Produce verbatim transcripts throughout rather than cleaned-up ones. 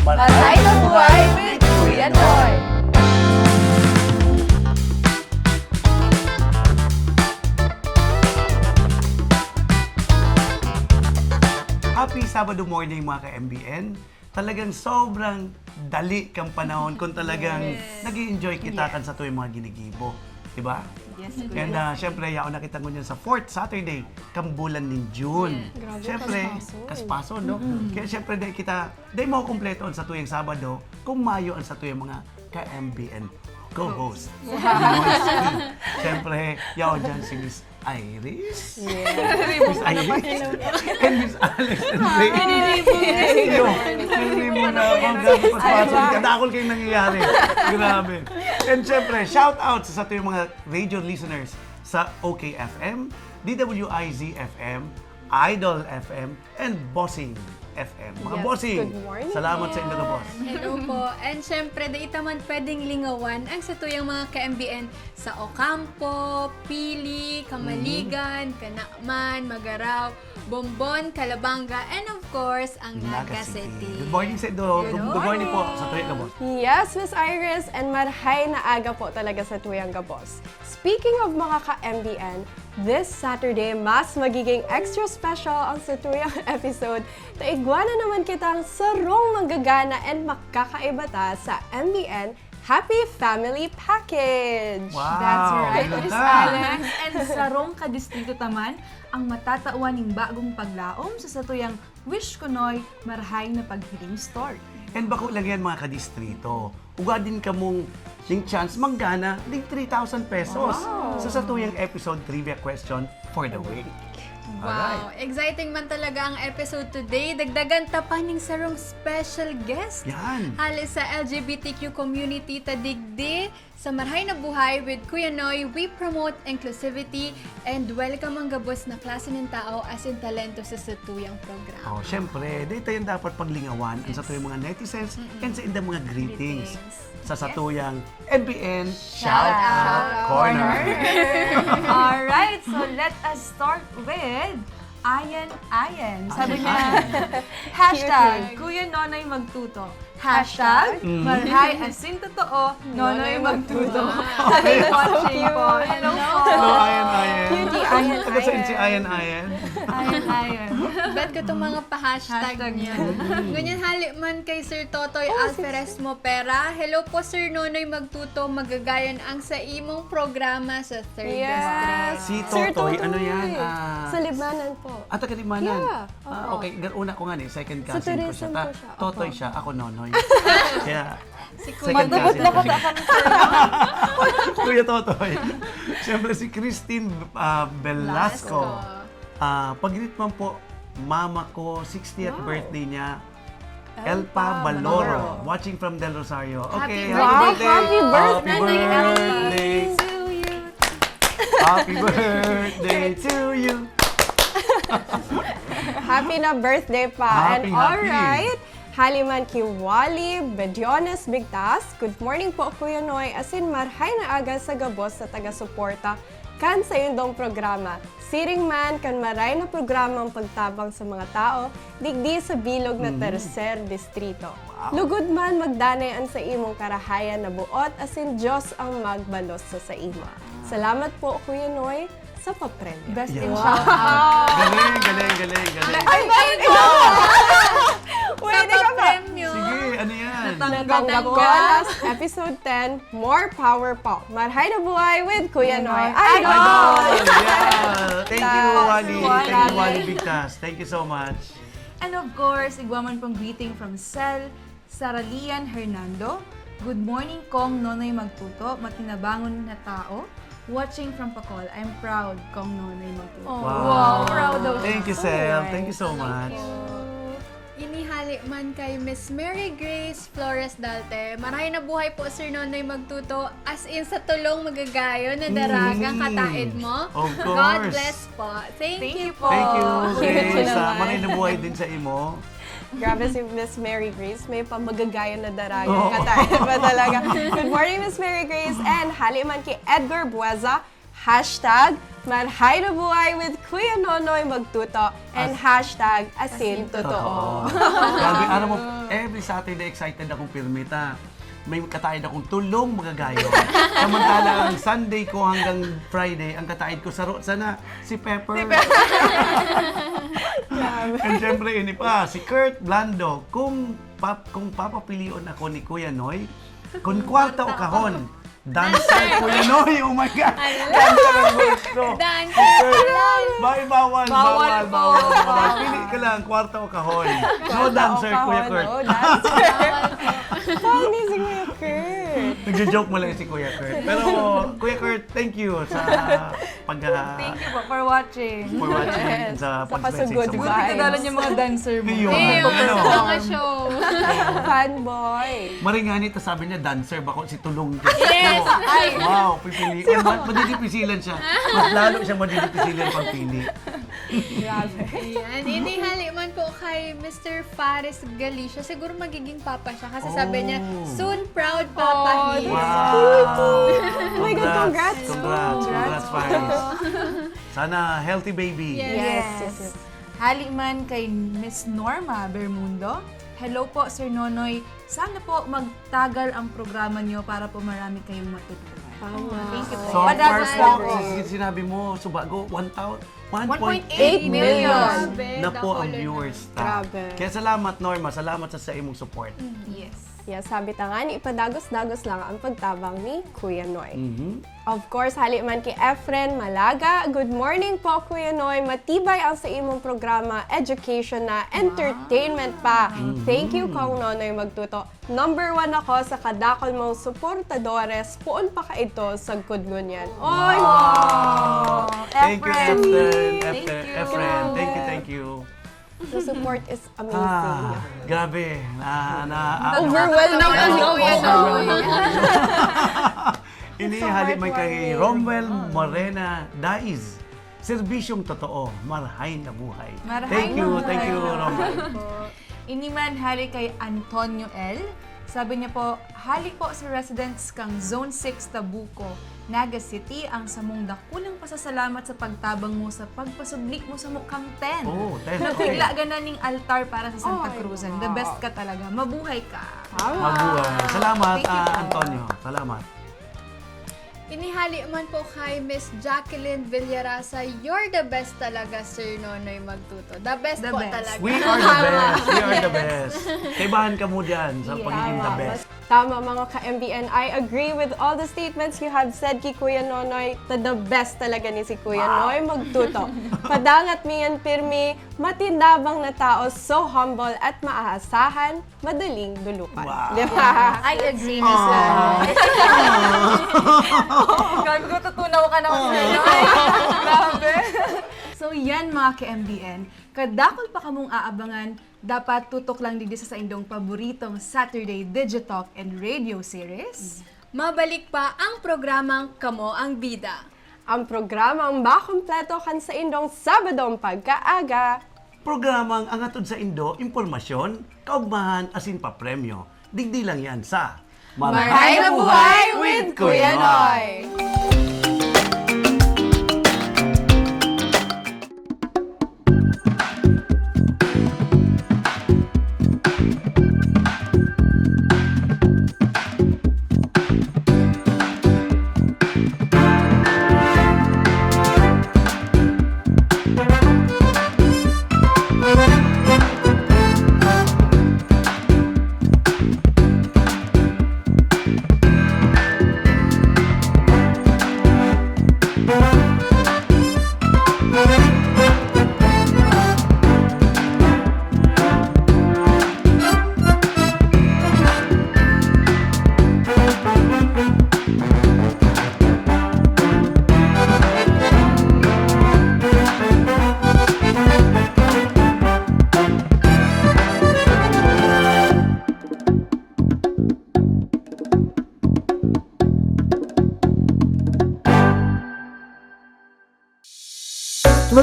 Maray na buhay with Kuya Noy! Happy Sabado morning, mga ka-M B N. Talagang sobrang dali kang panahon kung talagang Yes. nag enjoy kita Yes. kan satuyang mga ginigibo. Diba? Yes, And uh, syempre, yaon na kita ngunyan sa fourth Saturday kang bulan nin June. Yes. Grabe, Syempre, kaspason. kaspason, no? Kaya syempre, dahil kita, dahil makukumpleto ang satuyang Sabado, kung mayo ang satuyang mga ka-M B N co-host. Syempre, yaon dyan si Miss Iris. Miss Iris. And Miss Alex and Ray. Iyo, pinili mo na ako. Grabe, paspason. Kadakol kayong nangyayari. Grabe. And syempre, shout out sa satuyang mga radio listeners sa O K F M, D W I Z F M, Idol F M, and Bossing F M. Mga Yes, Bossing, good morning. Salamat sa inyo, boss. Hello po. And syempre, dai ta man pwedeng lingawan ang satuyang mga ka-M B N sa Ocampo, Pili, Camaligan, Canacman, Magarao, Bombon, Calabanga, and of course, ang Naga City. Good morning sa inyo. Good, good morning po sa tuya ka, boss. Yes, Miss Iris, and marhay na aga po talaga sa tuyang gabos. Speaking of mga ka-M B N, this Saturday, mas magiging extra special ang satuyang episode. Ta igwa na naman kitang sarong magagana and makakaiba ta sa M B N Happy Family Package! Wow! That's right, Ganda! Miss Alex. And sarong kadistrito ta man ang matatawan ning bagong paglaom sa satuyang Wish Ko Noy, Marhay na Paghiling Story. And bako lang yan, mga kadistrito. Ugwa din kamong ning chance manggana ning three thousand pesos sa satuyang episode trivia question for the week. Wow! Exciting man talaga ang episode today. Dagdagan ta pa ning sarong special guest. Yan. Hali sa L G B T Q community ta digdi sa Marhay na Buhay with Kuya Noy, we promote inclusivity and welcome ang gabos na klase ng tao as in talento sa satuyang programa. Oh, syempre, dito yung dapat paglingawan ang Yes. satuyang mga netizens and sa indang mga greetings. Greetings. Sa satuyang M B N Shout out Corner. Alright, so let us start with Ayan Ayan. Sabi niya, hashtag Kuya Nonoy Magtuto. Hashtag Mm. Marhay Asin Totoo, Nonoy Magtuto. Happy watching po. Hello po. Hello, Ayan Ayan. Cutie Ayan Ano sa si Ayan. Ayan Ayan? Ayan Ayan. Bet ko itong mga pa-hashtag Hashtag niya. niya. Ngunyan hali man kay Sir Totoy Alferez Mopera. Hello po, Sir Nonoy Magtuto. Magagayon ang sa imong programa sa Third Yes. District. Si Sir Totoy, Totoy. ano yan? Ah, Sa Libmanan po. Ah, taga Libmanan? Yeah, Ah, opo. Okay. Gar- Una ko nga ni, second Sa cousin ko siya. tourism Ta- po siya. Totoy Opo. siya, ako Nonoy. Kaya, second Magdubot cousin na ko ko siya. sa Kuya Totoy. Siyempre si Christine ah, Velasco. Velasco. Ah, pag-greet man po, mama ko, sixtieth Wow. birthday niya. Elpa Elpa Baloro, Baloro. Watching from Del Rosario. Happy Okay, birthday. happy birthday. Happy Happy birthday. birthday. Happy birthday to you. Happy na birthday pa. Happy, And happy. Alright, hali man ki Wally Bediones Bigtas. Good morning po, Kuya Noy. Asin marhay na aga sa gabos sa taga-suporta kan saindong programa. Siring man kan maray na programang pagtabang sa mga tao, digdi sa bilog na Mhm. Tercer Distrito. Lugod man magdanay an sa imong karahayan na buot, asin Diyos ang magbalos sa saimo. Salamat po, Kuya Noy, sa papremyo. Best Yeah. in shout out. Galing, galing, galing, galing. Ay, ay, ikaw! Pwede ka pa. Papremyo. Sige, ano yan? Natanggap ko last episode ten, more power po. Marhay na buhay with Kuya Noy. Ay, Idol! Idol! Yeah! Thank you, Yes. Wally. Thank you, Wally Bigtas. Thank you so much. And of course, igwa man pong greeting from Sel Saralian Hernando. Good morning, Kong Nonoy Magtuto, matinabangon na tao. Watching from Pacol. I'm proud, Kong Nonoy Magtuto. Oh. Wow. Proud of Thank you, you. Sel. Thank you so much. Inihali man kay Miss Mary Grace Flores Dalte. Marhay na buhay po, Sir Nonoy Magtuto. As in, sa tulong magagayon na daragang Mm. kataed mo. Of God course. bless po. Thank, Thank you you po. Thank you, Thank you Grace. Ah, naman. Marhay na buhay din sa imo. Grabe si Miss Mary Grace. May pa magagayon na daraga. Oo. Katayo pa talaga. Good morning, Miss Mary Grace. And hali man ki Edgar Bueza. Hashtag Marhay na Buhay with Kuya Nonoy Magtuto and As- hashtag Asin Asin Totoo. Totoo. Grabe, alam mo, every Saturday excited akong pirmita. May kataid akong tulong magagayo. Samantala, ang Sunday ko hanggang Friday, ang kataid ko saro sana, si Pepper. Si Pepper. And syempre, ini pa, si Kurt Blando. Kung pap-, kung papapilion ako ni Kuya Noy, kung kwarta o kahon, dancer, Kuya Noy, oh my God. Dancer ang gusto. Dancer lang. Bawal, bawal, bawal, bawal. Pili ka lang, kwarta o kahon. No dancer, Kuya Kurt. No dancer. Funny si Kuya Kurt. Nagjo-joke mo lang si Kuya Kurt. Pero, Kuya Kurt, thank you sa pag, ah, Thank you po for watching. For watching and sa pag-spend sa pagsusubaybay. Puro kita dalan yung mga dancer mo. Ayun, ano? Mga show. Fanboy. Maringani, tas sabi niya, dancer ba ko? Si Tulong. Yes! Ay! Wow, pipiliin. Ma-, madidipisilan siya. Mas lalo siyang madidipisilan pagpili. Grabe. Ayan. Ini hali man po kay Mister Fares Galicia. Siguro magiging papa siya kasi sabi niya, Oh. "Soon proud papa he." Wow. Oh my God, congrats. Congrats. Congrats, Fares. Sana healthy baby. Yes. Yes, yes, yes. Hali man kay Miss Norma Bermundo. Hello po, Sir Nonoy. Sana po magtagal ang programa niyo para po marami kayong matutunan. Tama. Thank you po. So far Padagos po, po. Sin-, sinabi mo, subago, one thousand, one point eight million na po ang viewers ta. Grabe. Kaya salamat, Norma. Salamat sa, sa imong support. Yes. Yes, sabi ta nga, ni padagos-dagos lang ang pagtabang ni Kuya Noy. Mhm. Of course, hali man ki Efren Malaga. Good morning po, Kuya Noy. Matibay ang sa imong programa, education na, entertainment pa. Wow. Thank you, Kong Nonoy Magtuto. Number one ako sa kadakol mong suportadores, poon pa kaidto sagkod ngunyan. Oy! Wow! Thank you, Efren. Efren. Thank you. Efren. Thank you, thank you. The support is amazing. Ah, grabe. Na, na, ah, Overwhelming. Overwhelming. Overwhelming. Ini hali man kay Romwell Morena Daiz. Serbisyong totoo, marhay na buhay. Marhay na buhay. Thank you, thank you, Romwell. Ini man hali kay Antonio L. Sabi niya po, "Hali po sa residents kang Zone six Tabuco, Naga City, ang samong dakulang pasasalamat sa pagtabang mo sa pagpasubli mo sa mukhang tent. Oh, tent. Nabigla ka na ning altar para sa Santa Cruzan. The best ka talaga. Mabuhay ka." Tama. Mabuhay. Salamat, Thank you ah, po. Antonio. Salamat. Ini hali man po kay Miss Jacqueline Villarasa, "You're the best talaga, Sir Nonoy Magtuto." The best po talaga. We are the best. We are the best. Kaibahan kamo diyan sa pagiging the best. Tama, mga ka-M B N. I agree with all the statements you have said ki Kuya Nonoy. Ta the best talaga ni si Kuya Noy Magtuto. Padangat mi yan pirmi, matinabang na tao, so humble at maaasahan. Madaling dulukan. Wow. Di ba? I agree, Miss Lorna. Grabe ko, tutunaw ka na, Miss Lorna. Grabe. So, yan, mga ka-M B N. Kadakol pa kamong aabangan, dapat tutok lang digdi sa saindong paboritong Saturday Digitalk and Radio Series. Mabalik pa ang programang Kamo ang Bida. Ang programang makumpleto kan saindong Sabadong pagkaaga. Programang ang hatod saindo, impormasyon, kaugmahan, asin papremyo. Digdi lang yan sa Marhay na Buhay with Kuya Noy!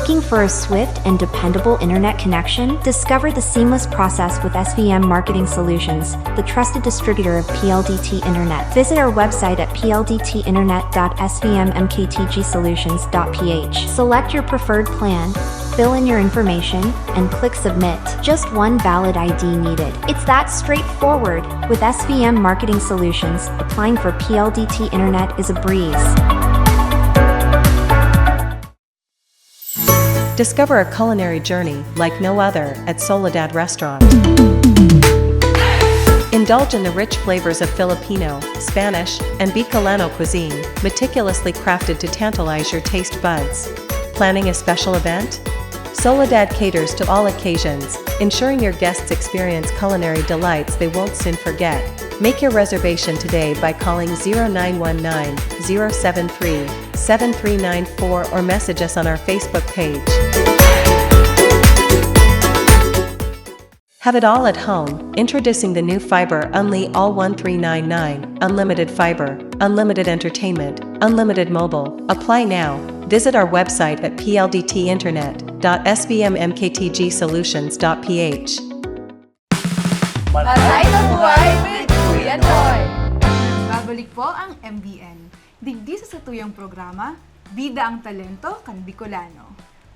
Looking for a swift and dependable internet connection? Discover the seamless process with S V M Marketing Solutions, the trusted distributor of P L D T Internet. Visit our website at P L D T internet dot S V M M K T G solutions dot P H. Select your preferred plan, fill in your information, and click submit. Just one valid I D needed. It's that straightforward. With S V M Marketing Solutions, applying for P L D T Internet is a breeze. Discover a culinary journey like no other at Soledad Restaurant. Indulge in the rich flavors of Filipino, Spanish, and Bicolano cuisine, meticulously crafted to tantalize your taste buds. Planning a special event? Soledad caters to all occasions, ensuring your guests experience culinary delights they won't soon forget. Make your reservation today by calling zero nine one nine, zero seven three, seven three nine four or message us on our Facebook page. Have it all at home. Introducing the new Fiber Unli All one three nine nine, unlimited fiber, unlimited entertainment, unlimited mobile. Apply now. Visit our website at P L D T internet dot S V M M K T G solutions dot P H. Maray na buhay with Kuya Toy! Babalik po ang M B N. Digdi sa satuyang programa, Bida ang Talento kan Bicolano.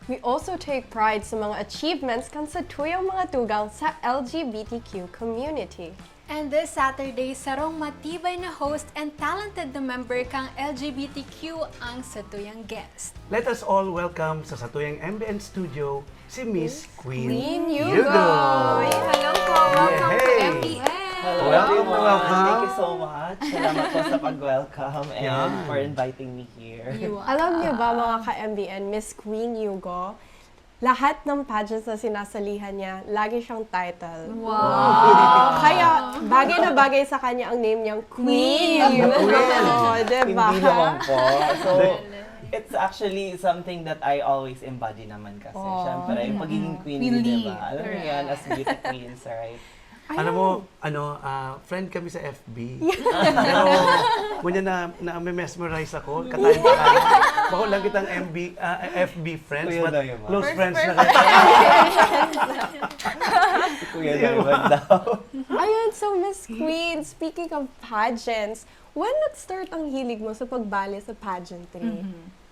We also take pride sa mga achievements kan satuyang mga tugang sa L G B T Q community. And this Saturday, sarong matibay na host and talented na member kang L G B T Q ang satuyang guest. Let us all welcome sa satuyang M B N studio si Miss Queen, Queen Yugo. Yugo. Hello po! Welcome to Yay! M B N! Hello, Welcome, everyone. welcome. Thank you so much. Salamat po sa pag-welcome and Yan. for inviting me here. Alam niyo ba, mga ka-M B N, Miss Queen Yugo, lahat ng pageants na sinasalihan niya, lagi siyang title. Wow! Kaya bagay na bagay sa kanya ang name niyang Queen. Queen. Oo, diba? Hindi naman po. So, it's actually something that I always embody naman kasi. Siyempre, yung pagiging queen, Queen di bee. ba? Alam mo yan, as beauty queens, right? Alam mo, ano, ah, friend kami sa F B. Pero, ngunyan na, na-mesmerize ako. Katayan pa kami. Bako lang kitang M B, ah, F B friends, Kuya but Diamond. close First friends na friends. kami. Kuya Diamond daw. Ayan, so Miss Queen, speaking of pageants, when nag-start ang hilig mo sa pagbali sa pageantry?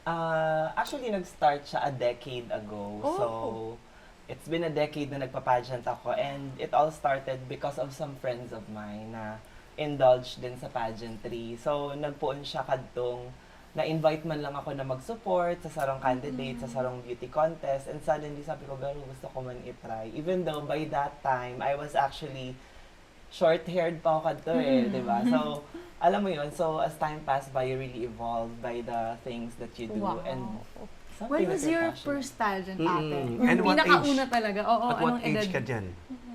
Ah, actually, nag-start siya a decade ago. Oh. So, it's been a decade na nagpa-pageant ako and it all started because of some friends of mine na indulge din sa pageantry. So, nagpoon siya kadtong na-invite man lang ako na mag-support sa sarong candidate, sa sarong beauty contest, and suddenly sabi ko, "Garo, gusto ko man i-try." Even though by that time, I was actually short-haired pa ako kadto eh, di ba? So, alam mo yun, so as time passed by, you really evolve by the things that you do Wow. and something When that was you're your passionate. First pageant, Mm-mm. ate? And Yung what pinakauna age? Talaga. Oo, At what anong age edad? Ka dyan?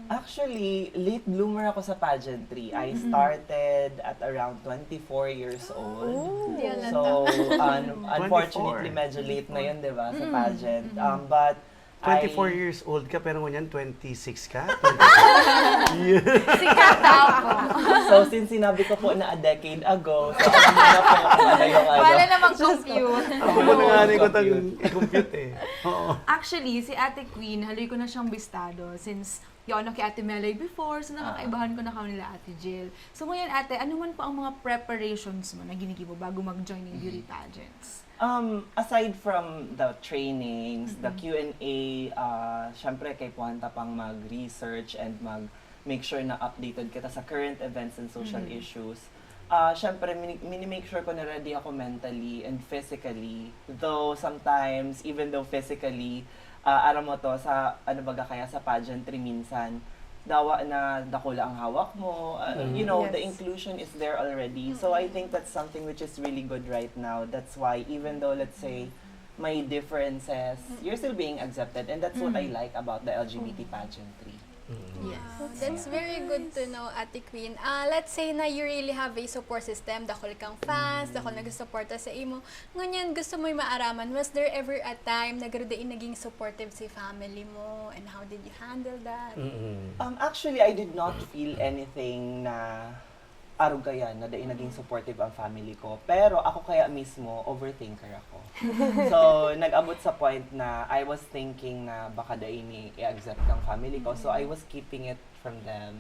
Actually, late bloomer ako sa pageantry. I started at around twenty-four years old. Yan lang So, daw. un- unfortunately, Twenty-four. Medyo late na yun, di ba, sa pageant. Um, but Twenty-four I- years old ka, pero ngunyan twenty-six ka? Sikat daw po. So, since sinabi ko po na a decade ago, so alam niyo na po kung ano yung ano. Wala na mag-compute. Ako po na nga rin ko tang i-compute eh. Oo. Actually, si Ate Queen, haloy ko na siyang bistado since yaon ako kay Ate Melay before, so nakakaibahan ko na kami nila Ate Jill. So ngayon, Ate, ano man po ang mga preparations mo na ginigibo bago mag-join ng beauty pageants? Um, aside from the trainings, the Q and A, uh, syempre kaipuhan ta pang mag-research and mag-make sure na updated kita sa current events and social issues. Uh, syempre, mini- mini-make sure ko na ready ako mentally and physically. Though sometimes, even though physically, uh, aram mo to, sa ano baga kaya sa pageantry minsan, dawa na dakula ang hawak mo, uh, you know, the Yes. inclusion is there already. So I think that's something which is really good right now. That's why even though, let's say, may differences, you're still being accepted, and that's what I like about the L G B T pageantry. Wow, that's very good to know, Ate Queen. Ah, let's say na you really have a support system, dakul kang fans, dakul nagsusuporta sa imo. Ngunyan, gusto mo maaraman, was there ever a time na garo dai naging supportive si family mo, and how did you handle that? Mm-mm. Um, actually, I did not feel anything na Arog kaya na dai naging supportive ang family ko. Pero ako kaya mismo, overthinker ako. So, nag-abot sa point na I was thinking na baka dai ni i-accept ng family ko. So, I was keeping it from them.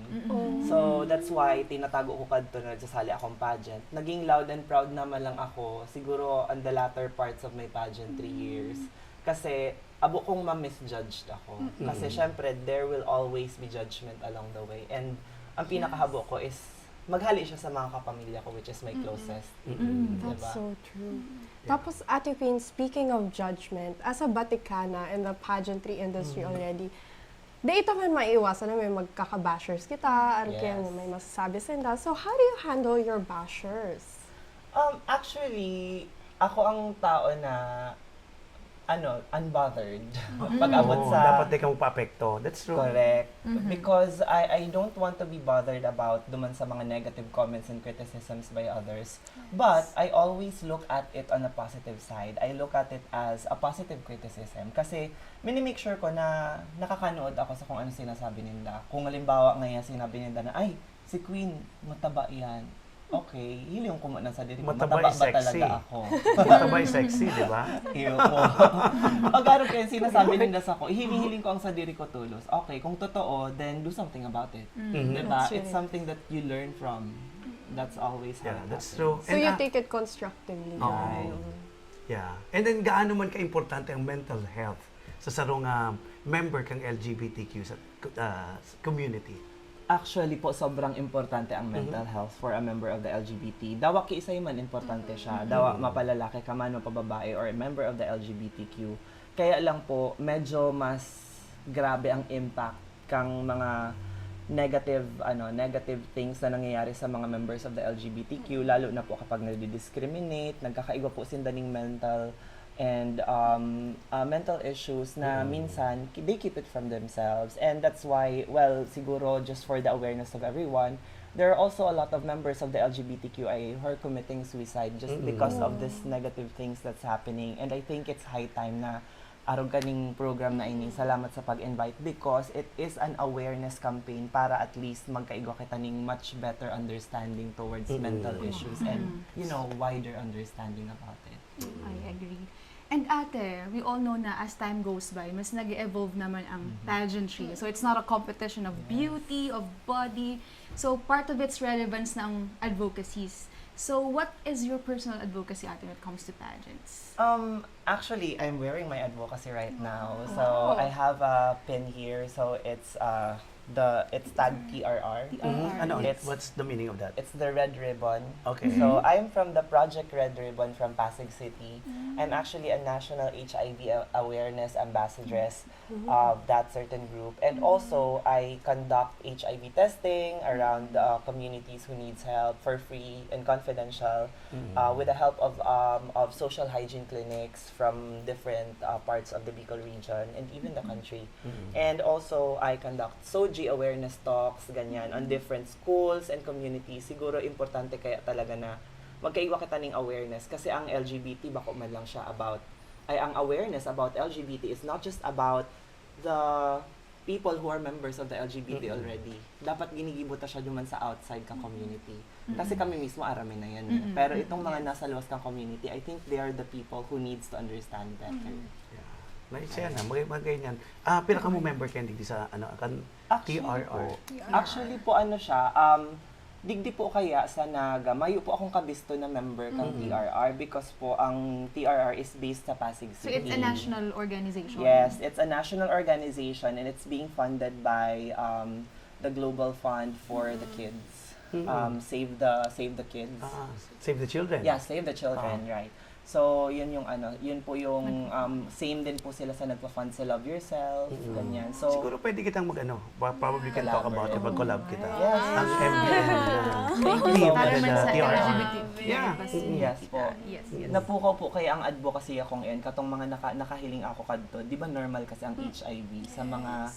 So, that's why tinatago ko kadto na nagsasali akong pageant. Naging loud and proud naman lang ako, siguro on the latter parts of my pageantry years. Kasi, abo kong ma-misjudged ako. Kasi, syempre, there will always be judgment along the way. And, ang pinakahabo ko is, maghali siya sa mga kapamilya ko, which is my closest. Mm, Diba? that's so true. Yeah. Tapos, Ate Queen, speaking of judgment, as a Batikana in the pageantry industry already, di ito man maiiwasan na may magkaka-bashers kita, ano kaya Yes. may masasabi sa inda. So, how do you handle your bashers? Um, actually, ako ang tao na, ano, unbothered. Pag abot Oo, sa... dapat di ka magpa-apekto. That's true. Correct. Because I I don't want to be bothered about duman sa mga negative comments and criticisms by others. But I always look at it on a positive side. I look at it as a positive criticism. Kasi minimake sure ko na nakakanood ako sa kung ano sinasabi ninda. Kung halimbawa ngayon sinabi ninda na, "Ay, si Queen, mataba yan." Okay, hiling ko muna sa diri ko, Mataba mataba is ba sexy. Talaga ako? Mataba is sexy, di ba? Iyo po. Pag araw kayo, sinasabi ninda sa ko, ihiling-hiling ko ang sadiri ko tulos. Okay, kung totoo, then do something about it. Mhm. Diba? That's It's right. Something that you learn from. That's always how Yeah, it that's happens. true. So, And, you ah, take it constructively. Oo. Right. Yeah. And then, gaano man ka-importante ang mental health sa sarong ah, member kang L G B T Q sa ah, community? Actually po, sobrang importante ang mental health for a member of the L G B T. Dawa kiisay man importante siya. Dawa mapalalaki ka man, mapababae, or a member of the L G B T Q. Kaya lang po, medyo mas grabe ang impact kang mga negative ano negative things na nangyayari sa mga members of the L G B T Q, lalo na po kapag nagdi-discriminate, nagkakaigwa po sinda ning mental and um, uh, mental issues na minsan ki- they keep it from themselves. And that's why, well, siguro just for the awareness of everyone, there are also a lot of members of the L G B T Q I A who are committing suicide just because of this negative things that's happening. And I think it's high time na arog kaning program na ini. Salamat sa pag-invite because it is an awareness campaign para at least magkaigwa kita ning much better understanding towards mental issues and, you know, wider understanding about it. I agree. And ate, we all know na as time goes by, mas nag-evolve naman ang pageantry. So it's not a competition of beauty, of body. So part of its relevance na ang advocacies. So what is your personal advocacy, ate, when it comes to pageants? Um, actually, I'm wearing my advocacy right now. So Wow. I have a pin here. So it's uh the it's tag T R R. Mhm. Ano? It's- What's the meaning of that? It's the red ribbon. Okay. So I'm from the Project Red Ribbon from Pasig City. I'm actually a national H I V a- awareness ambassadress of that certain group, and also I conduct H I V testing around uh, communities who needs help for free and confidential, uh, with the help of um, of social hygiene clinics from different uh, parts of the Bicol region and even the country. And also I conduct SOGI awareness talks, ganyan, on different schools and communities. Siguro importante kaya talaga na magkaigwa kita ning awareness kasi ang L G B T bako man lang siya about, ay, ang awareness about L G B T is not just about the people who are members of the L G B T already. Dapat ginigibo ta siya duman sa outside ka community. Kasi kami mismo arami na yan. Eh. Pero itong mga nasa luwas kang community, I think they are the people who needs to understand better. Yeah. Nice yan, ah. Mag- mag- ganyan. Ah, pila ka mo member kayo digdi sa ano, kan Actually T R R? Po, actually po, ano siya, um, digdi po kaya sa Naga, mayo po akong kabisto na member kang T R R because po ang T R R is based sa Pasig So City. It's a national organization. Yes, it's a national organization and it's being funded by um, the Global Fund for the Kids. Um, save the Save the Kids. Ah, Save the Children. Yeah, Save the Children, right. So, yun yung ano, yun po yung um, same din po sila sa nagpa-fund sa Love Yourself, ganyan. So, Siguro pwede kitang mag ano, pa- probably can talk about it, mag-collab kita. Yes. Ang M B N. Thank you so Para much. man sa T R R. L G B T Q Yeah. kasi. Yes po. Yes, yes. Napukaw po kaya ang advocacy akong iyan, katong mga naka, nakahiling ako kadto. Di ba normal kasi ang H I V sa mga,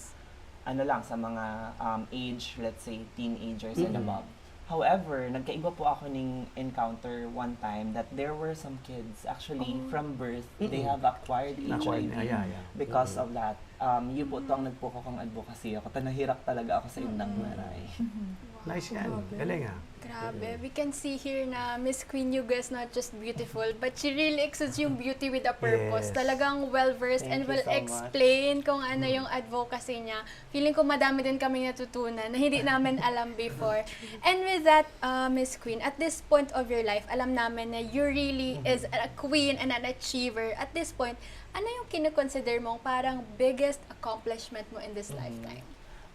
ano lang, sa mga um, age, let's say, teenagers and above. However, nagkaigwa po ako ning encounter one time that there were some kids, actually, from birth, they have acquired Acquired, H I V yeah, yeah. because of that. Um, yun po to ang nagpukaw kang advocacy ako. Ta nahirak talaga ako sa indang maray. Nice yan. Galing ah. Grabe, we can see here na Miss Queen Yugo is not just beautiful, but she really exudes yung beauty with a purpose. Yes. Talagang well-versed Thank and you well so much. explained kung ano yung advocacy niya. Feeling ko madami din kaming natutunan na hindi namin alam before. And with that, uh, Miss Queen, at this point of your life, alam namin na you really is a queen and an achiever. At this point, ano yung kinukonsider mong parang biggest accomplishment mo in this lifetime?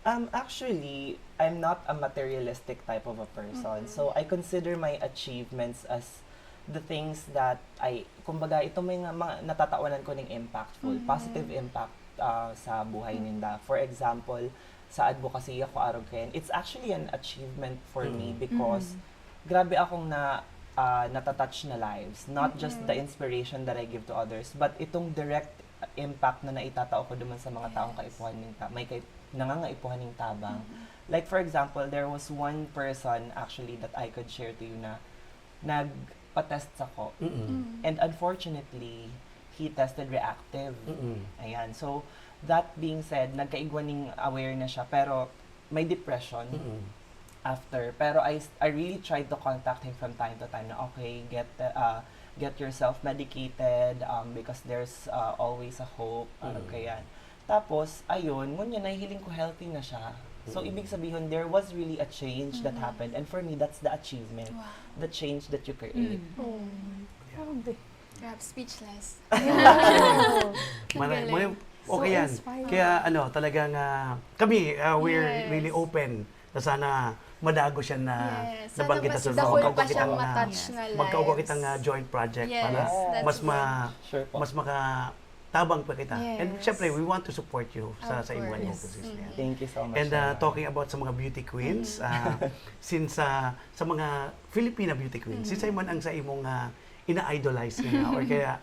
Um, actually, I'm not a materialistic type of a person. So, I consider my achievements as the things that I, kumbaga, ito may nga, mga natatawanan ko ng impactful, positive impact ah, sa buhay ninda. For example, sa advocacy ako arog kayan, it's actually an achievement for me because grabe akong na ah, natatouch na lives. Not just the inspiration that I give to others, but itong direct impact na naitatao ko naman sa mga taong kaipuhan ng ta- may kay nangangaipuhan ng tabang. Like, for example, there was one person actually that I could share to you na nagpa-test sako. Mm-mm. And unfortunately, he tested reactive. Mm-mm. Ayan. So, that being said, nagkaigwa ning aware na siya, pero may depression Mm-mm. after. Pero I, I really tried to contact him from time to time na, "Okay, get uh, get yourself medicated um, because there's uh, always a hope." Parang Mm. kayan. Tapos, ayun, ngunyan, nahihiling ko healthy na siya. So, Mm. ibig sabihin, there was really a change that happened. And for me, that's the achievement. Wow. The change that you create. Oh, grabe. Grabe, speechless. Mara- Galing. mga- So okay yan. inspiring. Kaya ano, talagang ah, kami, ah, we're Yes. really open na sana madagos yan na Yes. Sana nabanggit na mas sa dahil magkauga pa siyang kitang, ah, matouch na magkauga lives. kitang ah, joint project Yes, para that's mas ma good. Sure po. mas makatabang pa kita. And Yes. syempre, we want to support you sa Of sa iyong course. advocacies Mm-hmm. na yan. Thank you so much. And uh, Sharon. talking about sa mga beauty queens, uh, since uh, sa mga Filipina beauty queens, si Simon ang sa imong uh, ina-idolize niya or kaya,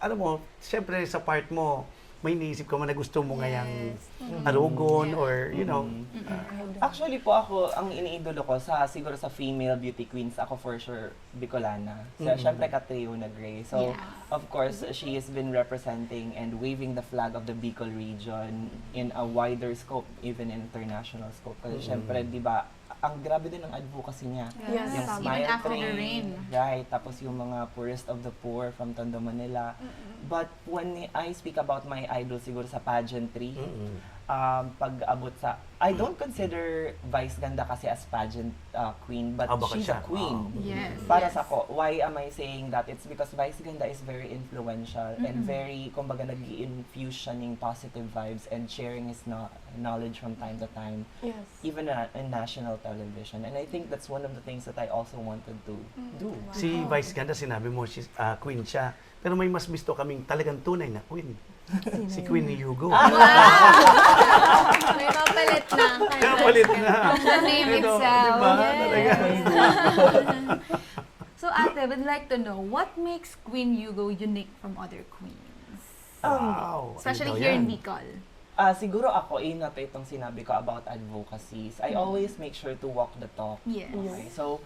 alam mo, syempre sa part mo, may iniisip ka man na gusto mo ngayang Yes. arugon Mm. or, you know, Mm. uh, Actually po ako, ang iniidolo ko sa siguro sa female beauty queens, ako for sure Bicolana. So, Mm. syempre Catriona Gray. So, Yeah. of course, she has been representing and waving the flag of the Bicol region in a wider scope, even in international scope. Kasi Mm. syempre, di ba, ang grabe din ang advocacy niya. Yes. Yung Yes. smile Even after the train, rain. Right, tapos yung mga poorest of the poor from Tondo, Manila. But when I speak about my idol siguro sa pageantry, mm-mm. um, pag-abot sa, I don't consider Vice Ganda kasi as pageant uh, queen, but Ah, baka she's siya. a queen. Ah. Yes. Para Yes. sa ko, why am I saying that? It's because Vice Ganda is very influential and Mm-mm. very, kumbaga, nag infuse siya ng positive vibes and sharing his no- knowledge from time to time, Yes. even na- in national television. And I think that's one of the things that I also wanted to do. Si Vice Ganda, sinabi mo, she's, ah, queen siya. Pero may mas gusto kaming talagang tunay na queen. Si Queen Yugo. May mapalit na. Kapalit na. The name Ito, itself. di ba? Yes. Talagang So, Ate, would like to know, what makes Queen Yugo unique from other queens? Wow. Especially Ano daw here in yan? Bicol. Ah, siguro ako, eh, na to itong sinabi ko about advocacies. I always make sure to walk the talk. Yes. Okay, so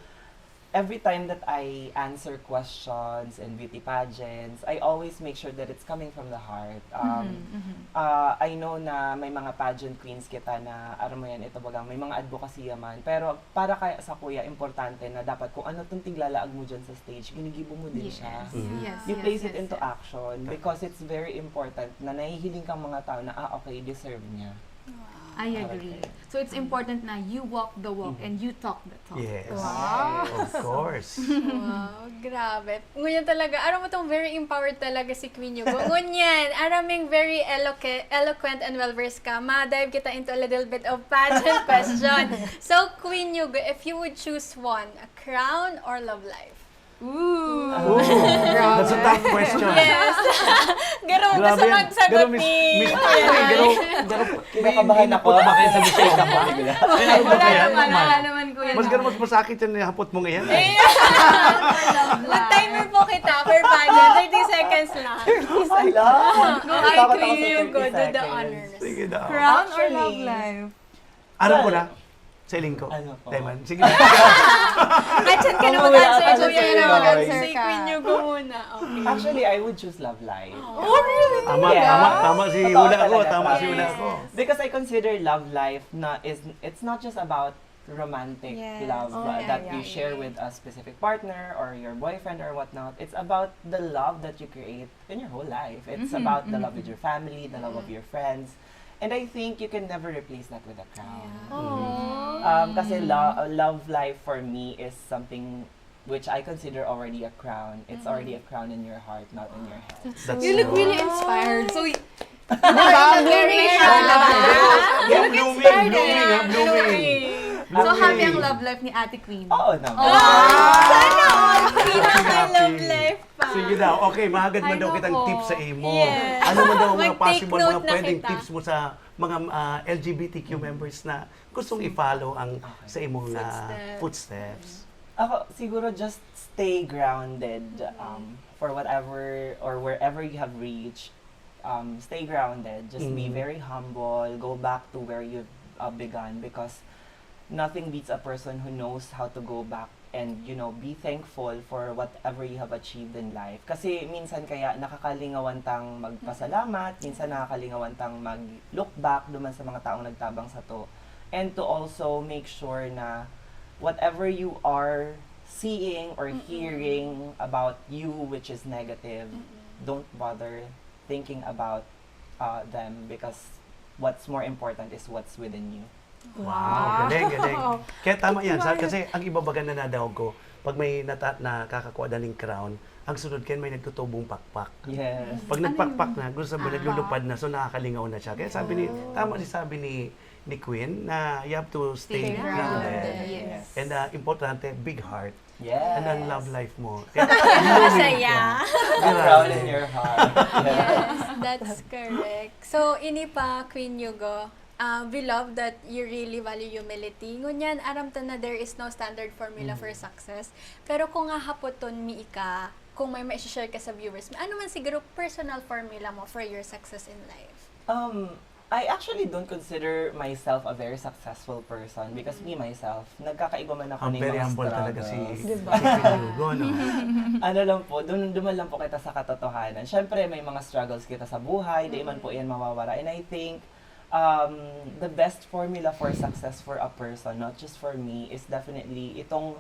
every time that I answer questions in beauty pageants, I always make sure that it's coming from the heart. Um, Mhm, mhm. ah, I know na may mga pageant queens kita na, aram mo yan, ito bagang, may mga advocacy man. Pero para kaya sa kuya, importante na dapat kung ano itong tiglalaag mo dyan sa stage, ginigibo mo din Yes. siya. Mhm. Yes, You yes, place it yes, into yes. action because it's very important na nahihiling kang mga tao na, ah, okay, deserve niya. I agree. So it's important na you walk the walk and you talk the talk. Yes. Wow. Of course. Wow, grabe. Ngunyan talaga, aram mo tong very empowered talaga si Queen Yugo. Ngunyan, araming very eloque- eloquent and well-versed ka. Ma-dive kita into a little bit of pageant question. So, Queen Yugo, if you would choose one, a crown or love life? Ooh. Oh, that's a tough question. Yes. Garo, gusto Grabe yan. magsagot Garo, Miss, ni... Miss, ay, garo, garo, Kinakabahan may ako. Kinakabahan sa Miss Shaka ba? Wala naman, wala naman, kuya. Mas garo, mas masakit yan yung hapot mo ngayon. Mag-timer po kita for pageant. thirty seconds lang. Ay, lang! Go, ay, Queen Yugo, do the honors. Sige daw. Crown or Actually, love life? Aram ko na. Sa iling ko. Ano po? Diamond. Sige. Ay, chan ka na Ako, mag-answer, wala Kuya, ka na na mag-answer. mag-answer Si ka. Queen Yugo muna. Okay. Actually, I would choose love life. Oh, really? Tama, Yeah. tama, tama si Totoo Hula ko. talaga, Tama si promise. Hula ko. Because I consider love life na is, it's not just about romantic Yes. love Oh, uh, yeah, that yeah, you share yeah. with a specific partner or your boyfriend or whatnot. It's about the love that you create in your whole life. It's Mhm, about the mhm. love with your family, the love of your friends. And I think you can never replace that with a crown. Aww. Um, kasi lo- love life for me is something which I consider already a crown. It's already a crown in your heart, not in your head. That's You look really inspired. So, Diba? very Blooming. sure. Yung blooming, blooming, ha? Blooming. So, happy ang love life ni Ate Queen. Oo naman. Oh, sana all! Happy, happy. Love life pa. Sige daw. Okay, mahagad man Ay, daw kitang nako. tips sa imo. Yes. Ano man daw ang mga Mag-take possible, mga note na pwedeng kita. tips mo sa mga ah, L G B T Q members na gustong i-follow ang Okay. sa imong ah, Footsteps. footsteps? Ako, siguro just stay grounded um, for whatever or wherever you have reached. Um, stay grounded. Just be Mm. very humble. Go back to where you uh, began because nothing beats a person who knows how to go back and, you know, be thankful for whatever you have achieved in life. Kasi minsan kaya nakakalingawan tang magpasalamat, minsan nakakalingawan tang mag-look back duman sa mga taong nagtabang sato. And to also make sure na whatever you are seeing or hearing about you which is negative, don't bother thinking about uh, them because what's more important is what's within you. Wow, galing, galing. Kaya tama yan, sa, kasi ang iba baga na nadahog ko, pag may nata, nakakakuha na ning crown, ang sunod kayan may nagtutubong pakpak. Yes. Pag Ano nagpakpak yun? na, gusto mo Ah. naglulupad na, so nakakalingaw na siya. Kaya sabi ni, tama si sabi ni ni Queen na you have to stay, Stay grounded. grounded. Yes. And uh, importante, big heart. Yes. And ang love life mo. Masaya. Proud in your heart. Yes, that's correct. So, ini pa, Queen Yugo, uh, we love that you really value humility. Ngunyan, aram ta na there is no standard formula for success. Pero kung hahapoton mi ika, kung may ma-share ka sa viewers, ano man siguro personal formula mo for your success in life? Um, I actually don't consider myself a very successful person because me myself, nagkakaigwa man ako Ang ng very mga humble talaga si struggles. Diba? si Queen Yugo, no? Ano lang po, dun, duman lang po kita sa katotohanan. Siyempre, may mga struggles kita sa buhay, di man po yan mawawala. And I think, um, the best formula for success for a person, not just for me, is definitely itong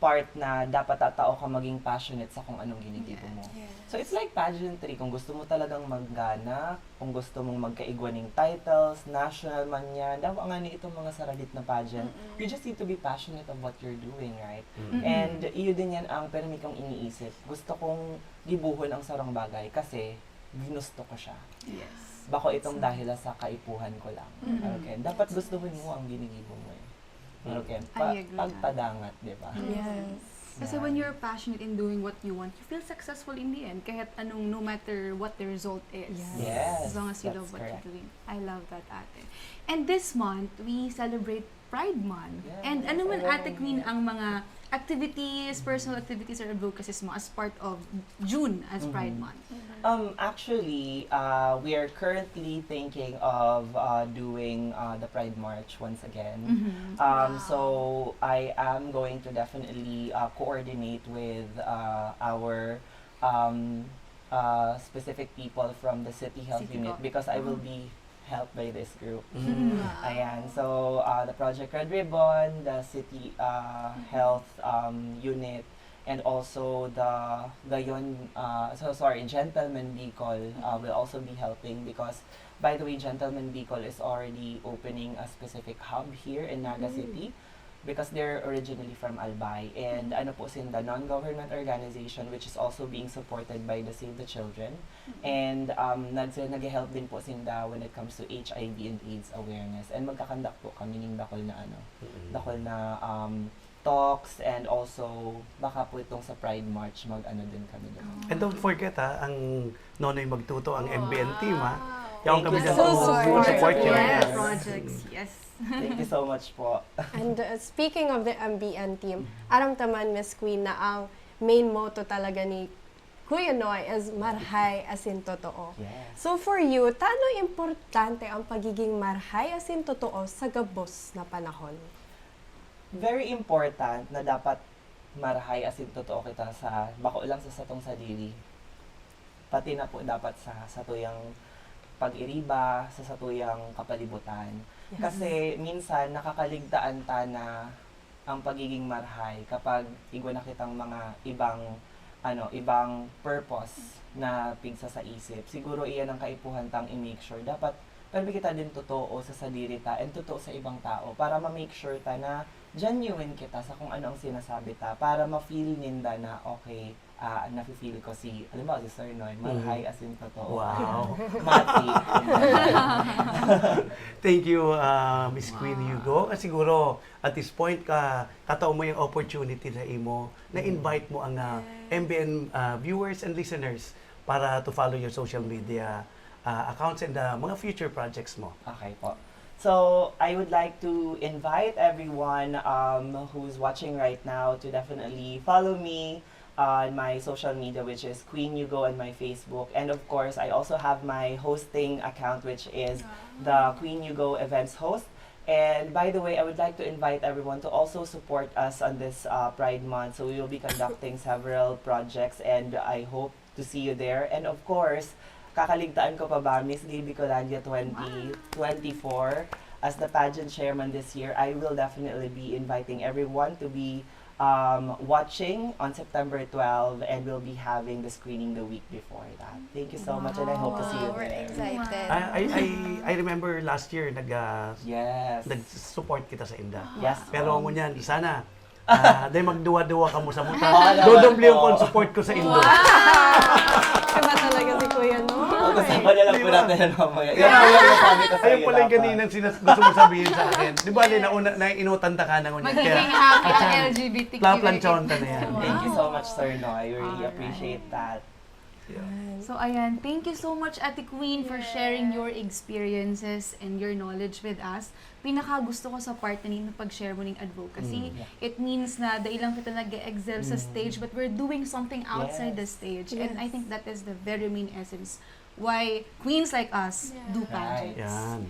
part na dapat tatao ka maging passionate sa kung anong ginigibo mo. Yes. So it's like pageantry. Kung gusto mo talagang magana, kung gusto mong magkaigwa ning titles, national man yan, dawa nga ni itong mga saradit na pageant, you just need to be passionate of what you're doing, right? Mm. And iyo din yan ang permi kong iniisip. Gusto kong gibuhon ang sarong bagay kasi ginusto ko siya. Yes. Bako itong dahil sa kaipuhan ko lang. Mm. Okay. Dapat gustuhin mo ang ginigibo mo eh. Okay. I agree. Pagpadangat, di ba? Yes. Kasi when you're passionate in doing what you want, you feel successful in the end. Kahit anong, no matter what the result is. Yes. Yes, As long as you that's love what correct. you're doing. I love that, ate. And this month, we celebrate Pride Month. Yes, And ano man, I love Ate Queen, it. ang mga activities, personal activities or advocacies mo as part of June as Pride Mhm. Month? Um, actually, uh, we are currently thinking of uh, doing uh, the Pride March once again. Mhm. Um, Wow. So I am going to definitely uh, coordinate with uh, our um, uh, specific people from the City Health City Unit Health. Because I will Mhm. be helped by this group. Mm. Ayan. So, uh, the Project Red Ribbon, the City uh, Health um, Unit, and also the Gayon, uh, so sorry, Gentleman Bicol uh, will also be helping because, by the way, Gentleman Bicol is already opening a specific hub here in Naga City because they're originally from Albay. And ano po sinda, non-government organization which is also being supported by the Save the Children. And um, nag nag-help din po sinda when it comes to H I V and AIDS awareness. And magkakandak po kami ng dakol na ano, Mm. dakol na um, talks and also baka po itong sa Pride March mag-ano din kami doon. And don't forget ha, ang Nonoy Magtuto, ang M B N team ha. Wow. Yaon Thank kami you dyan so sa much. support Yes. niya. Yes, projects. Yes. Thank you so much po. And uh, speaking of the M B N team, aram ta man, Miss Queen, na ang main motto talaga ni Kuya Noy is marhay asin totoo. Yes. So for you, tano importante ang pagiging marhay asin totoo sa gabos na panahon? Very important na dapat marhay asin totoo kita sa bako lang sa satong sadiri, pati na po dapat sa satuyang pag-iriba, sa satuyang kapalibutan. Kasi minsan nakakaligtaan ta na ang pagiging marhay kapag igwa na kitang mga ibang, ano, ibang purpose na pigsa sa isip. Siguro iyan ang kaipuhan tang i-make sure. Dapat permi kita din totoo sa sadiri ta and totoo sa ibang tao para ma-make sure ta na genuine kita sa kung ano ang sinasabi ta, para ma-feel ninda na, "Okay, ah, nafe-feel ko si," halimbawa, si Sir Noy, Mm. marhay as in totoo. Wow. Mati. Thank you, ah, Miss Queen Wow. Hugo. Ah, siguro, at this point, ka, katao mo yung opportunity na imo, na Mm. invite mo ang, ah, Yes. M B N, ah, viewers and listeners para to follow your social media, ah, accounts and, ah, mga future projects mo. Okay po. So, I would like to invite everyone, um, who's watching right now to definitely follow me on my social media, which is Queen Hugo on my Facebook. And of course, I also have my hosting account, which is the Queen Hugo Events Host. And by the way, I would like to invite everyone to also support us on this, uh, Pride Month. So we will be conducting several projects, and I hope to see you there. And of course, kakaligtaan ko pa ba, Miss Gay Bicolandia twenty twenty-four, as the pageant chairman this year, I will definitely be inviting everyone to be, um, watching on September twelve, and we'll be having the screening the week before that. Thank you so much, and I hope to see you Wow, we're there. excited. I, I, I, I remember last year, nag, ah, Yes. nag-support kita sa inda. Yes, Pero ma'am. ngunyan, sana, ah, dahil magduwa-duwa kamo sa muta, Wala naman dodoble yung po. kon support ko sa indo. Wow! Iba talaga si Kuya, no? Pag-usapan na lang po Di ba? natin yan mamaya. Kaya Yan po yung sabi ko sa Ayun iyo pala yung dapat. kaninang sinas-, gusto mo sabihin sa akin. Di ba, Yes. nauna, naiinutan ta ka na ngunyan. Magiging Kaya, happy ang atyan, L G B T Q plaplansyon ta na yan. Wow. Thank you so much, Sir Noy. I really Alright. appreciate that. Yeah. So, ayan. Thank you so much, Ate Queen, for sharing Yes. your experiences and your knowledge with us. Pinaka gusto ko sa part na nin pag-share mo ning advocacy. Mm. Yeah. It means na dai lang kita nag-e-excel sa Mm. stage, but we're doing something outside the Yes. stage. And I Yes. think that is the very main essence why queens like us Yeah. do Right. pageants. Yan.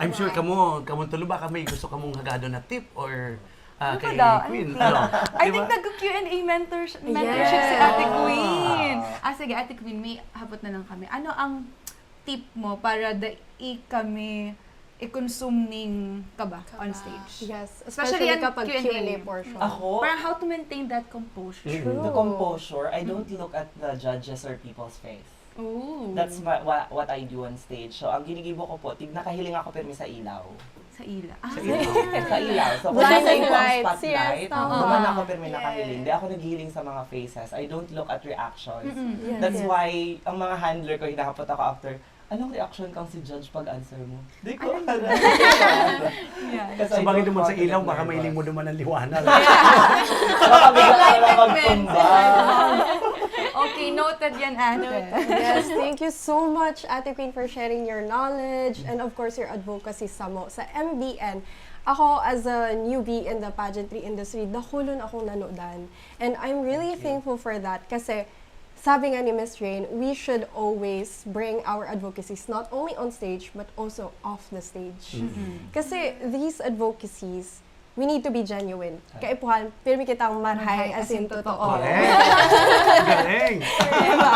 I'm sure Wow. kamo, kamong tulo, baka may gusto kamong hagadon na tip or, ah, Ano kay pa daw? Ano Queen. tip? Ano? I Di think ba? nag-Q and A mentorsh-, mentorship si Yes. Ate Queen. Ah. Ah, sige, Ate Queen, may hapot na lang kami. Ano ang tip mo para dai kami i-consume ning kaba on Kaba. stage? Yes, Especially especially ang kapag Q and A. Q and A portion. Ako? Parang how to maintain that composure. Mm. True. The composure, I don't Mm. look at the judges or people's face. Ooh. That's my, wha-, what I do on stage. So, ang ginigibo ko po, tig-, nakahiling ako pirmi sa ilaw. Sa ila-, ah, Sa sa ilaw. ilaw. Sa ilaw. So, kung Blinding nasa yung lights, spotlight, yes, tama. duman ako pirmi Yes. nakahiling. Di ako naghihiling sa mga faces. I don't look at reactions. Mm-mm. Yes. That's Yes. why, ang mga handler ko, hinahapot ako after, "Anong reaction kang si judge pag answer mo?" Di ko Ano alam. yun? Yeah. Kasi I Sabagay don't duman sa want to ilaw, get baka nervous. mahiling mo duman ang liwanag. Baka bigla ka na Enlightenment. magtumba. Okay, noted yan, ate. Noted. Yes, thank you so much, Ate Queen, for sharing your knowledge and, of course, your advocacy samo sa M B N. Ako, as a newbie in the pageantry industry, dakulon akong nanudan. And I'm really Thank you. thankful for that kasi sabi nga ni Miss Rain, we should always bring our advocacies not only on stage but also off the stage. Mm-mm. Kasi these advocacies, we need to be genuine. Ah. Kaipuhan, pirmi kitang marhay Marhay as as in in totoo. totoo. Correct. Galing. Diba?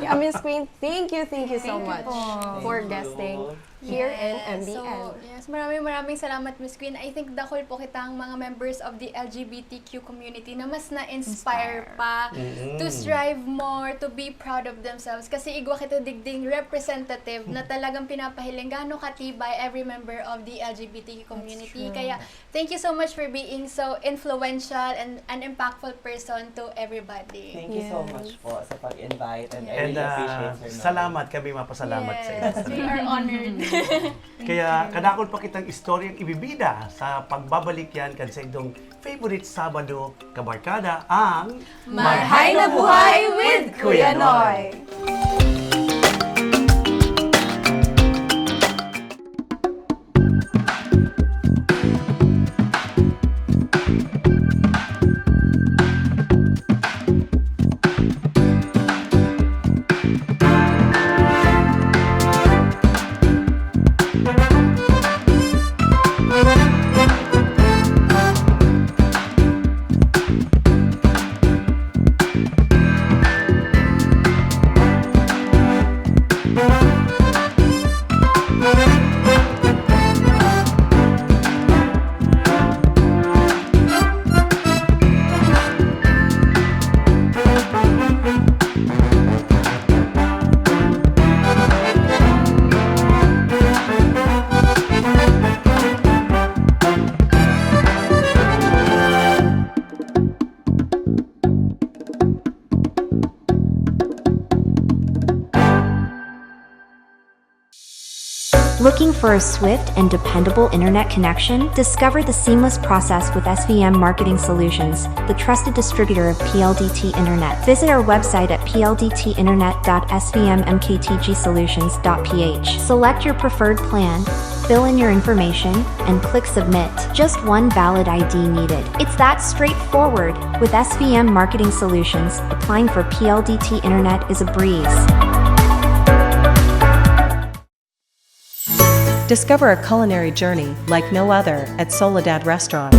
Yeah, Miss Queen, thank you, thank you so Thank you much po. for Thank you. guesting here in Yes. M B N. So, yes, maraming, maraming salamat, Miss Queen. I think dakul po kitang mga members of the L G B T Q community na mas na-inspire Inspire. pa Mm. to strive more, to be proud of themselves. Kasi igwa kita digding representative na talagang pinapahiling gaano katibay every member of the L G B T Q community. That's true. Kaya, thank you so much for being so influential and an impactful person to everybody. Thank you so Yes. much po sa pag-invite, and I And, really appreciate, ah, Sir Noel. salamat, kami mapasalamat sa inyo. Yes, we are honored. Kaya Thank you. kadakol pa kitang istoryang ibibida sa pagbabalik yan kan sa indong favorite Sabado, kabarkada, ang Marhay na Buhay with Kuya Noy. Looking for a swift and dependable internet connection? Discover the seamless process with S V M Marketing Solutions, the trusted distributor of P L D T Internet. Visit our website at P L D T internet dot S V M M K T G solutions dot P H. Select your preferred plan, fill in your information, and click submit. Just one valid I D needed. It's that straightforward. With S V M Marketing Solutions, applying for P L D T Internet is a breeze. Discover a culinary journey like no other at Soledad Restaurant.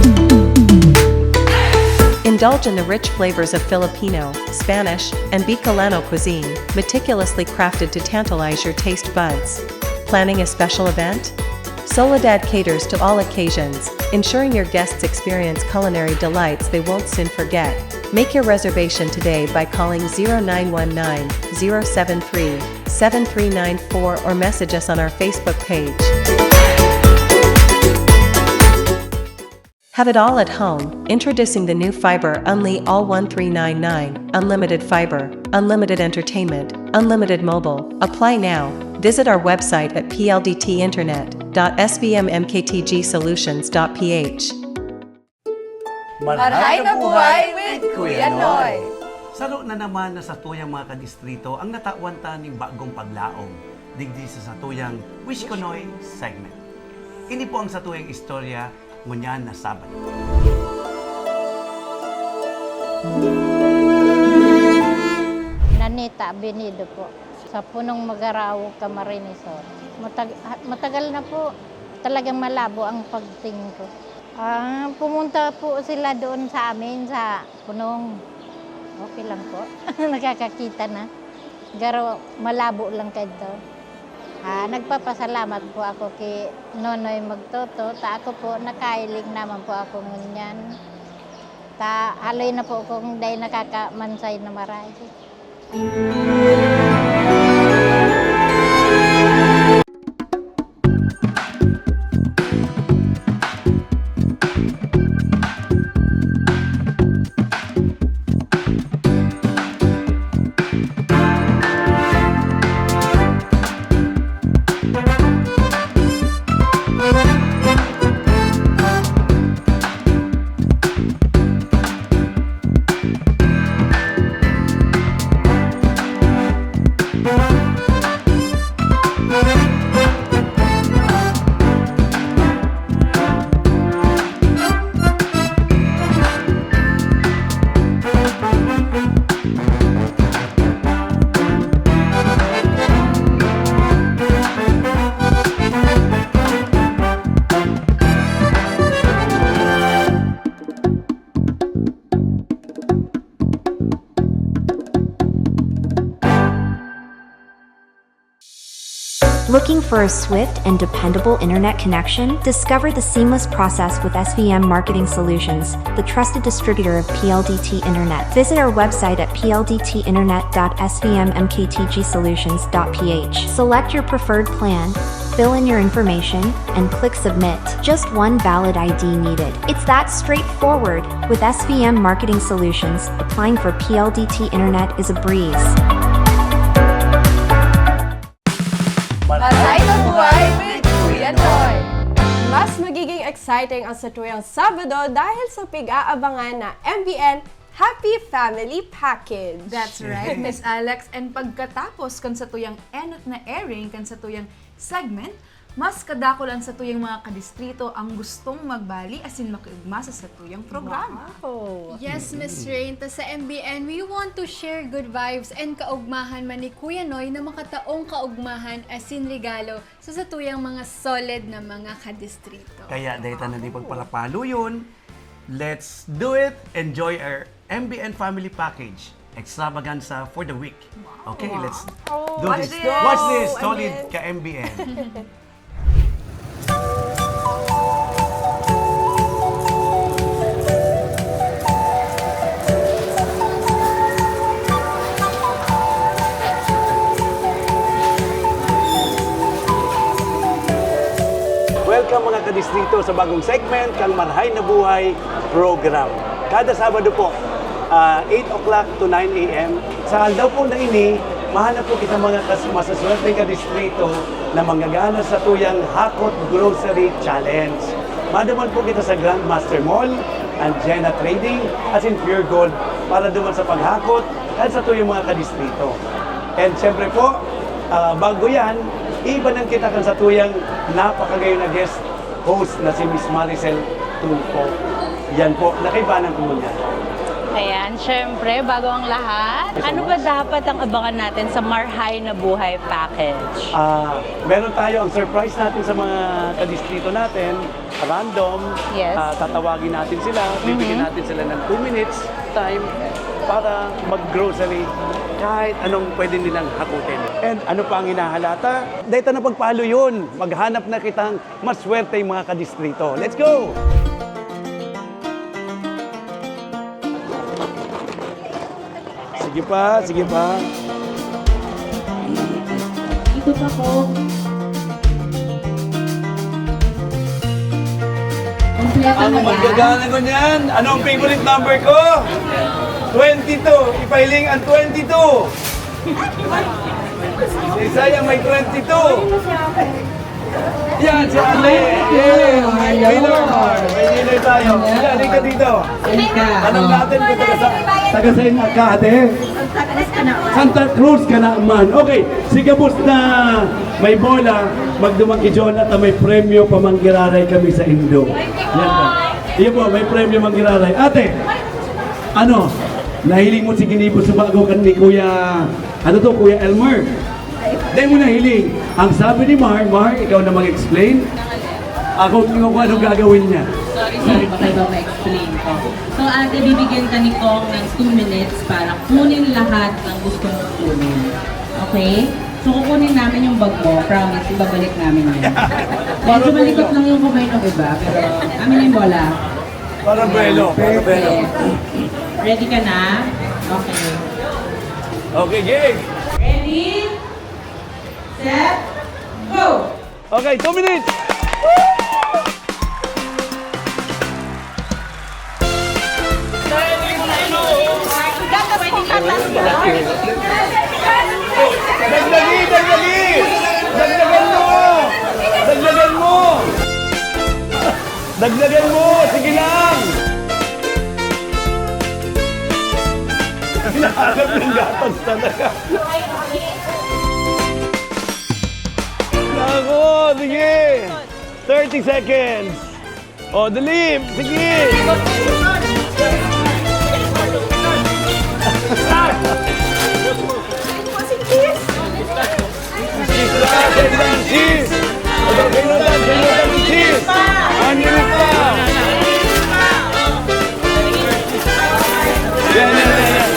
Indulge in the rich flavors of Filipino, Spanish, and Bicolano cuisine, meticulously crafted to tantalize your taste buds. Planning a special event? Soledad caters to all occasions, ensuring your guests experience culinary delights they won't soon forget. Make your reservation today by calling zero nine one nine, zero seven three, seven three nine four or message us on our Facebook page. Have it all at home. Introducing the new Fiber Unli All one three nine nine, unlimited fiber, unlimited entertainment, unlimited mobile. Apply now. Visit our website at P L D T internet dot S V M M K T G solutions dot P H. Marhay na buhay with Kuya Noy! Saro na naman na satuyang mga kadistrito ang natawan ta ning bagong paglaom digdi sa satuyang Wish Ko Noy segment. Ini po ang satuyang istorya ngunyan na Sabado. Nanita Benido po, sa Punong Magaraw, Camarines Sur. Matag- matagal na po, talagang malabo ang pagtingin ko. Ah, pumunta po sila doon sa amin sa Punong. Okay lang po. Nakakakita na. Garo malabo lang kadto. Ah, nagpapasalamat po ako ki Nonoy Magtoto, ta ako po nakahiling naman po ako ngunyan. Ta haloy na po akong dai nakakamansay na maray. Looking for a swift and dependable internet connection? Discover the seamless process with S V M Marketing Solutions, the trusted distributor of P L D T Internet. Visit our website at P L D T internet dot S V M M K T G solutions dot P H. Select your preferred plan, fill in your information, and click submit. Just one valid I D needed. It's that straightforward. With S V M Marketing Solutions, applying for P L D T Internet is a breeze. Maray na buhay with Kuya Noy! Mas magiging exciting ang satuyang Sabado dahil sa pig-aabangan na M B N Happy Family Package. That's right, Miss Alex. And pagkatapos kan satuyang enot na airing, kan satuyang segment, mas kadakul an satuyang mga kadistrito ang gustong magbali asin makiugma sa satuyang programa. Wow! Yes, Miss Rain. Ta sa M B N, we want to share good vibes and kaugmahan man ni Kuya Noy na makataong kaugmahan asin regalo sa satuyang mga solid na mga kadistrito. Kaya dahil tayo na di pagpalapalo yun, let's do it! Enjoy our M B N Family Package Extravaganza for the week. Okay, let's do Watch this. this. Watch this! M B N. Solid ka M B N. Welcome mga kadistrito sa bagong segment kan Marhay na Buhay Program. Kada Sabado po, ah, eight o'clock to nine a.m. Sa aldaw po na ini, Mahanap po kita mga kas-, masaswerteng kadistrito na manggagana sa tuyang Hakot Grocery Challenge. Maduman po kita sa Grandmaster Mall, Anjena Trading, asin Pure Gold para duman sa paghakot at sa tuyang mga kadistrito. And syempre po, ah, bago yan, iibanan kita kan sa tuyang napakagayon na guest host na si Miss Maricel Tulfo. Yan po, nakaibanan ko muna. Ayan, syempre, bago ang lahat, ano ba dapat ang abangan natin sa Marhay na Buhay Package? Ah, meron tayo ang surprise natin sa mga kadistrito natin, random. Yes. Ah, tatawagin natin sila, bibigyan natin sila ng two minutes time para mag-grocery kahit anong pwede nilang hakutin. And ano pa ang hinahalata? Dahil na pagpahalo yun, maghanap na kitang maswerte yung mga kadistrito. Let's go! Sige pa, sige pa. Ito pa po. Kompleto Ang na ba? Magagana ko niyan, anong favorite number ko? Twenty-two. Ipahiling ang twenty-two. Isaya may twenty-two. Yan, si Ate. Yay! May winner. May winner tayo. Yan, dito, dito. Tanong natin kung taga sa, taga saan ka, Ate? Santa Cruz ka naman. Okay, si gabos na may bola, magduman ki Jonah ta may premyo pa manggiraray kami sa indo. Yan po. Iyo po, may premyo manggiraray. Ate, ano? Nahiling mo si ginibo sa bago kan ni Kuya, ano to, Kuya Elmer? Dai mo nahiling. Ang sabi ni Mar, Mar, ikaw na mag-explain. Ako tingnan ko anong gagawin niya. Sorry, sorry, baka iba ma-explain ko. So ate, bibigyan ka ni Kong ng two minutes para kunin lahat ng gusto mong kunin. Okay? So kukunin namin yung bag mo. Promise, ibabalik namin yan. Medyo malikot lang yung kamay ng iba, pero amin yung bola. Para buwelo, para buwelo. Ready ka na? Okay. Okay, game. Ready? Set? Go! Okay, two minutes. Dagdagi, dagdagi! Dagdagan mo! Dagdagan mo! Dagdagan mo! Sige lang! Hinahanap ng gatas talaga. Nako, sige! Thirty seconds! O, dali! Sige! Cheese! Cheese! Cheese! Ano pa? Yan, yan, yan, yan.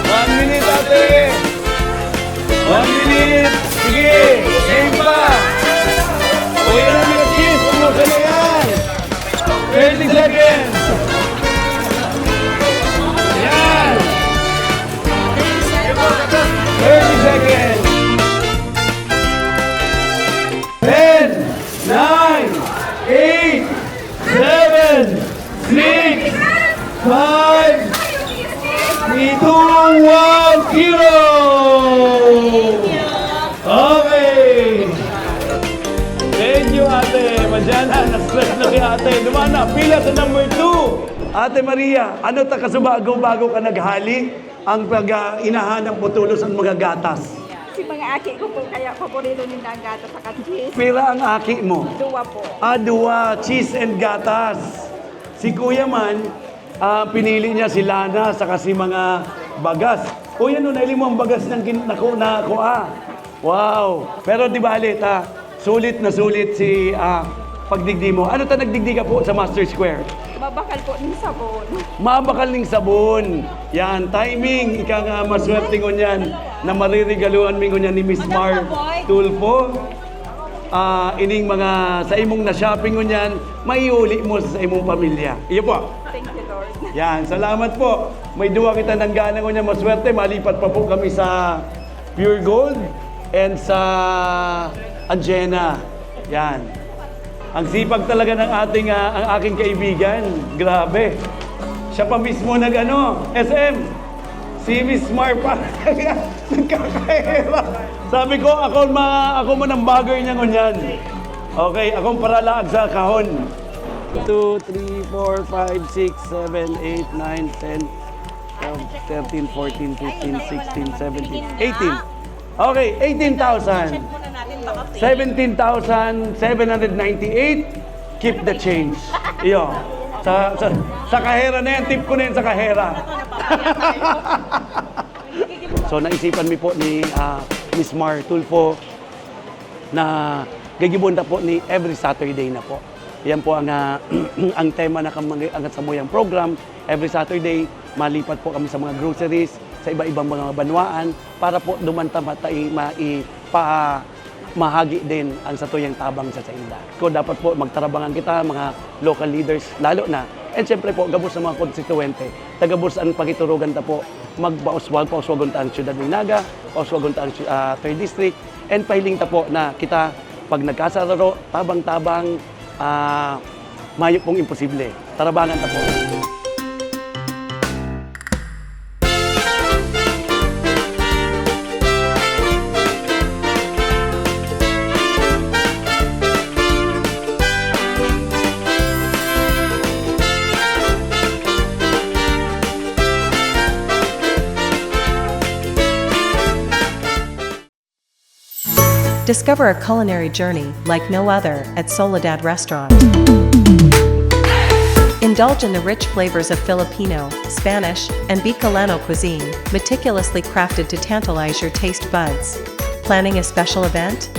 One minute, ate! One minute! Sige! Game pa! O, yan ang mga cheese! Kumusta na yan? Thirty seconds! Yan! Thirty seconds! Ten, nine, eight, seven, six, five, three, two, one, zero! Okay! Thank you, ate. Madyan na, na-stress na si ate. Duman na, pila sa number two. Ate Maria, ano ta kasubago bago ka naghali? Ang pag, ah, inahanap mo tulos ang mga gatas. Si mga aki ko po, kaya paborito nila ang gatas saka cheese. Pira ang aki mo? Duwa po. Ah, duwa. Cheese and gatas. Si Kuya man, ah, pinili niya si Lana saka si mga bagas. O yan o, nahiling mo ang bagas ng kin- naku, naku, ah. Wow. Pero di bale, ta, sulit na sulit si, ah, pagdigdi mo. Ano ta nagdigdi ka po sa Master Square? Mabakal po ng sabon. Mabakal ning sabon. Yan, timing. Ika nga maswerte ngunyan na mariregaluhan mi ngunyan ni Miss Mar Tulfo. Ah, ining mga sa imong na-shopping ngunyan, maiuli mo sa imong pamilya. Iyo po. Thank you, Lord. Yan, salamat po. May duwa kita nanggana ngunyan maswerte. Malipat pa po kami sa Pure Gold and sa Anjena. Yan. Ang sipag talaga ng ating, ah, ang aking kaibigan. Grabe. Siya pa mismo nag-ano, S M. Si Miss Mar pa. Nagkakahera. Sabi ko, ako, ma, ako man ang bagay niya ngunyan. Okay, akong paralaag sa kahon. Two, three, four, five, six, seven, eight, nine, ten, twelve, thirteen, fourteen, fifteen, sixteen, seventeen, eighteen. Okay, eighteen thousand. Seventeen thousand seven hundred ninety-eight. Keep the change. Iyo. Sa, sa, sa kahera na yan, tip ko na yan sa kahera. So, naisipan mi po ni, ah, Miss Mar Tulfo na gagibon ta po ni every Saturday na po. Yan po ang, ah, ang tema na kamang-, ang samuyang program. Every Saturday, malipat po kami sa mga groceries, sa iba-ibang mga banwaan, para po duman ta mata-, i-, ma-, i-, pa-, mahagi din ang satuyang tabang sa sainda. Ko dapat po magtarabangan kita, mga local leaders, lalo na. And siyempre po, gabos sa mga konstituwente, tagabos ang pagiturugan ta po, magpauswag, pauswagon ta ang Siyudad ni Naga, pauswagon ta ang, ah, Third District, and pahiling ta po na kita, pag nagkasararo, tabang-tabang, ah, mayo pong imposible. Tarabangan ta po. Discover a culinary journey like no other at Soledad Restaurant. Indulge in the rich flavors of Filipino, Spanish, and Bicolano cuisine, meticulously crafted to tantalize your taste buds. Planning a special event?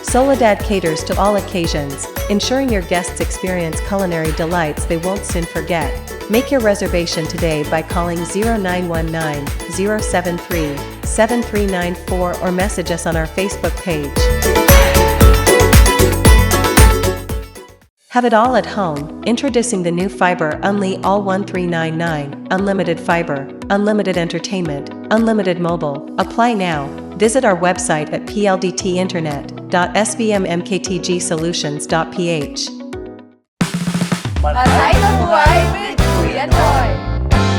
Soledad caters to all occasions, ensuring your guests experience culinary delights they won't soon forget. Make your reservation today by calling zero nine one nine, zero seven three, seven three nine four or message us on our Facebook page. Have it all at home. Introducing the new Fiber Unli All one three nine nine, unlimited fiber, unlimited entertainment, unlimited mobile. Apply now. Visit our website at P L D T internet dot S V M M K T G solutions dot P H. Patay na buhay with Kuya Toy.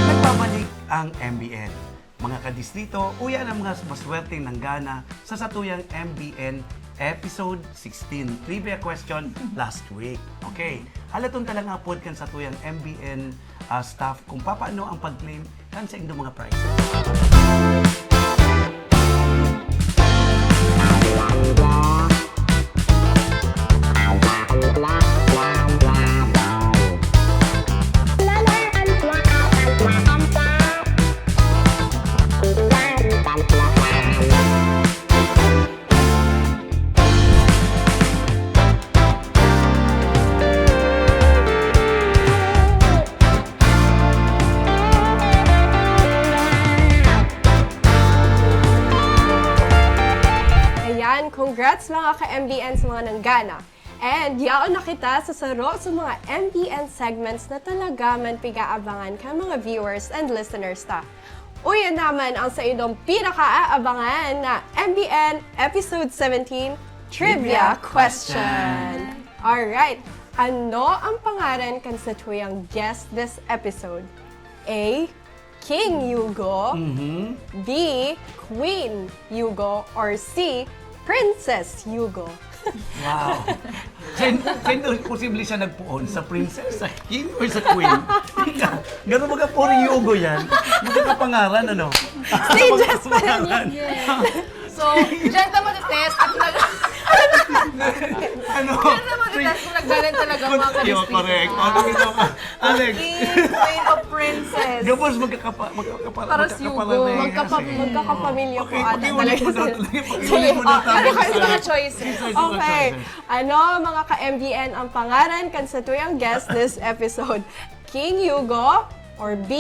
Nagbabalik ang M B N. Mga kadistrito, uya na mga maswerteng nanggana sa satuyang M B N episode sixteen, trivia question last week. Okay, halaton ta lang apod kan satuyang M B N, ah, staff kung papaano ang pag-claim kan saindong mga prizes. Ayan, congrats mga ka-M B N sa mga nanggana. And yaon na kita sa saro sa mga M B N segments na talaga man pig-aabangan kan mga viewers and listeners ta. Uya naman ang saindong pinakaaabangan na M B N Episode seventeen Trivia Trivia Question. Question. Alright, ano ang pangaran kan satuyang guest this episode? A, King Yugo. Mhm. B, Queen Yugo. Or C, Princess Yugo. Wow. Sen, sen, posible siya nagpuon sa princess, sa king, or sa queen? Ika, gano'n baga puro Yugo yan? Magkakapangaran, ano? Stages pa lang yan. Yes. So, diyan ta magte-test at nag- Ano? Diyan ta magte-test kung nagdalhan talaga ang mga Yo, kadistrito correct. na. Ano ito? Alex. King, queen of princess. Gabos, magkakapa-, magkakapa-, Parang magkakaparehas Yugo. Magkapa-, eh. Magkakapamilya po Okay, ata pakiulit talaga mo daw sila. Talaga, pakiulit Sige. mo daw Ah, talaga ano kayo sa mga choices? Choices, mga Okay. choices. Ano, mga ka-M B N, ang pangaran kan satuyang guest this episode? King Yugo, or B,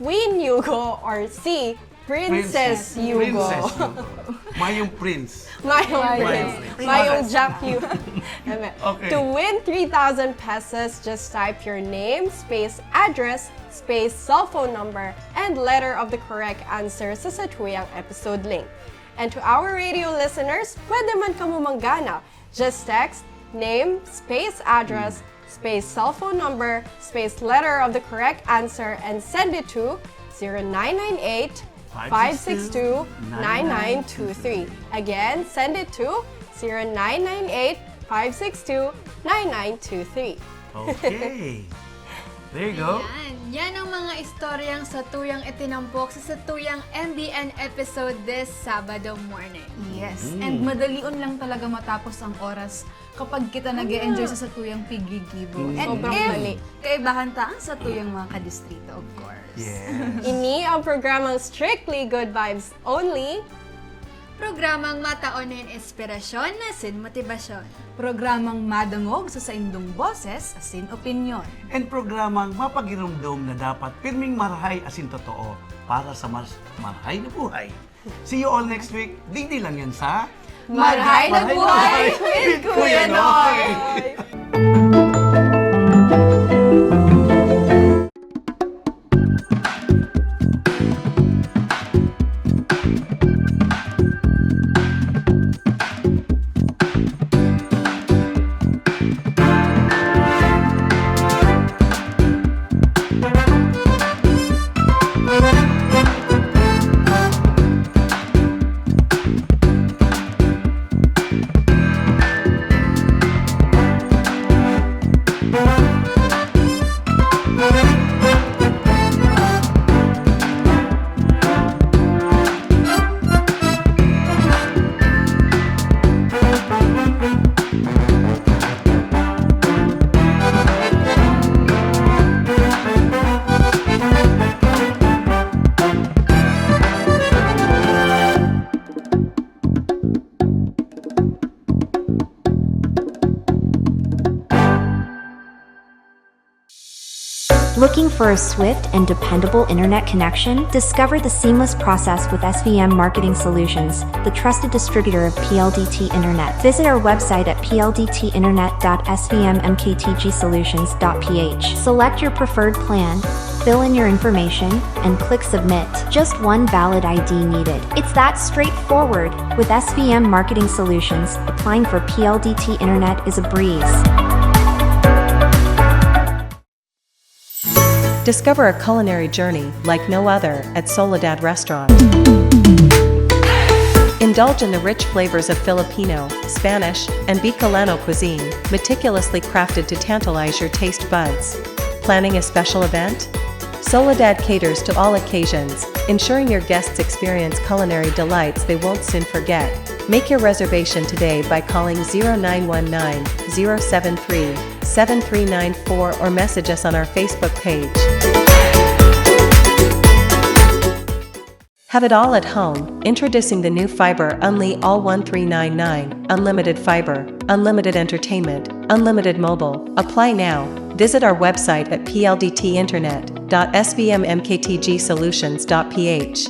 Queen Yugo, or C, Princess Princess. Yugo. Princess Yugo. Mayong prince. Mayong Mayong prince. prince. Mayong Jack Yu-, Eme. Okay. To win three thousand pesos, just type your name, space address, space cellphone number, and letter of the correct answer sa satuyang episode link. And to our radio listeners, pwede man kamo manggana. Just text name, space address, space cell phone number, space letter of the correct answer, and send it to zero nine nine eight, five six two, nine nine two three. Again, send it to zero nine nine eight, five six two, nine nine two three. Okay. There you go. Yan. Yan ang mga istoryang satuyang itinampok sa satuyang M B N episode this Sabado morning. Yes. And madalion lang talaga matapos ang oras kapag kita nag enjoy sa satuyang pigigibo. And Sobrang if dali. Kaibahan ta ang satuyang mga kadistrito, of course. Yes. Ini ang programang Strictly Good Vibes Only. Programang mataon nin inspirasyon na sin motibasyon. Programang madangog sa saindong boses asin opinyon. And programang mapagiromdom na dapat pirming marahay asin totoo para sa mas marahay na buhay. See you all next week. Digdi lang yan sa Marahay na Buhay with Kuya Noy! Looking for a swift and dependable internet connection? Discover the seamless process with S V M Marketing Solutions, the trusted distributor of P L D T Internet. Visit our website at P L D T internet dot S V M M K T G solutions dot P H. Select your preferred plan, fill in your information, and click submit. Just one valid I D needed. It's that straightforward. With S V M Marketing Solutions, applying for P L D T Internet is a breeze. Discover a culinary journey like no other at Soledad Restaurant. Indulge in the rich flavors of Filipino, Spanish, and Bicolano cuisine, meticulously crafted to tantalize your taste buds. Planning a special event? Soledad caters to all occasions, ensuring your guests experience culinary delights they won't soon forget. Make your reservation today by calling zero nine one nine, zero seven three, seven three nine four or message us on our Facebook page. Have it all at home. Introducing the new Fiber Unli All one three nine nine. Unlimited fiber, unlimited entertainment, unlimited mobile. Apply now. Visit our website at P L D T internet dot S V M M K T G solutions dot P H.